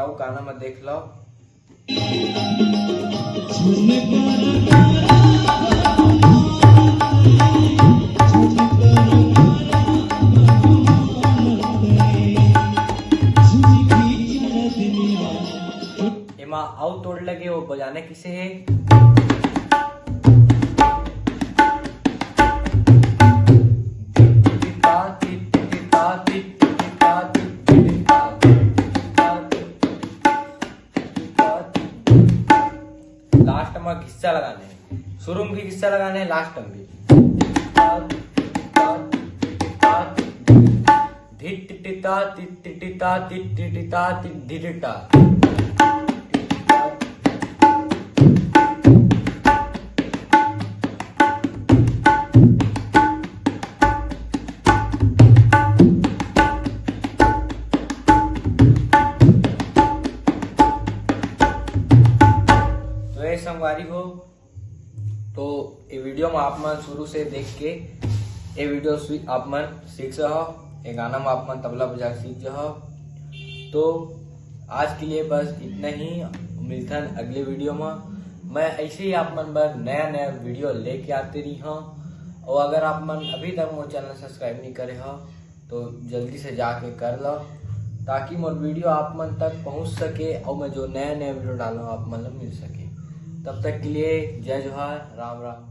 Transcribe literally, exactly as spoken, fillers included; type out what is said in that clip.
अउ गाना म देख लो। एमा अउ तोड़ लगे, वो बजाने किसे हे? लास्ट में घिस्सा लगाने, शुरू में भी घिस्सा लगाने, लास्ट में भी। धिट टिटिता, टिट टिटिता, टिट टिटिता, टिट धिटिता। तो ये संगवारी हो, तो ये वीडियो में आप मन शुरू से देख के ये वीडियो सी-, आप मन सीख सहो, ये गाना में आप मन तबला बजा के सीख जाओ। तो आज के लिए बस इतना ही, मिलथन अगले वीडियो में। मैं ऐसे ही आप मन बर नया नया वीडियो लेके आते रही हूँ। और अगर आप मन अभी तक मोर चैनल सब्सक्राइब नहीं करे हो, तो जल्दी से जाके कर लो, ताकि मोर वीडियो आप मन तक पहुंच सके और मैं जो नया नया वीडियो डालूँ, आप मन ला मिल सके। तब तक के लिए जय जोहार, राम राम।